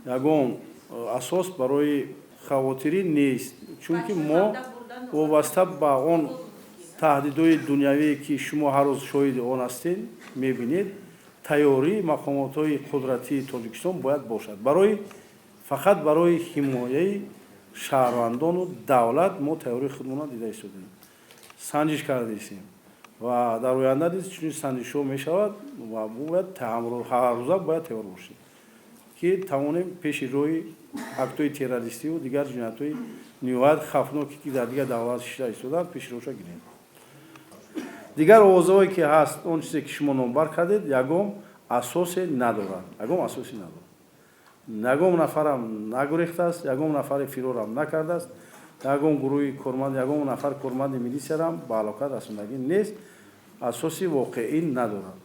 Ягон асос барои хавотирӣ нест, чунки мо вобаста ба он таҳдидҳои дунявие, ки шумо ҳар рӯз шоҳиди он ҳастед, мебинед, тайёрии мақомотҳои қудратии Тоҷикистон бояд бошад. Барои фақат барои ҳимояи шаҳрвандону давлат мо тайёрии худмонро дида истодем, санҷиш кардаистем ва дар оянда низ чунин санҷишҳо мешавад ва мо бояд ҳаррӯза бояд тайёр бошем, ки тавонем пеши роҳи актҳои террористиву дигар ҷиноятҳои ниҳоят хавфноке, ки дар дигар давлат шида истодаанд, пеши роҳша гирем. Дигар овозҳое, ки ҳаст, он чизе, ки шумо номбар кардед, ягон асосе надорад, ягон асосе надорад. Ягон нафарам нагурехтааст, ягон нафаре фирорам накардааст, ягон гурӯҳи корманд, ягон нафар корманди милисиярам ба ҳалокат расондагӣ нест, асоси воқеӣ надорад.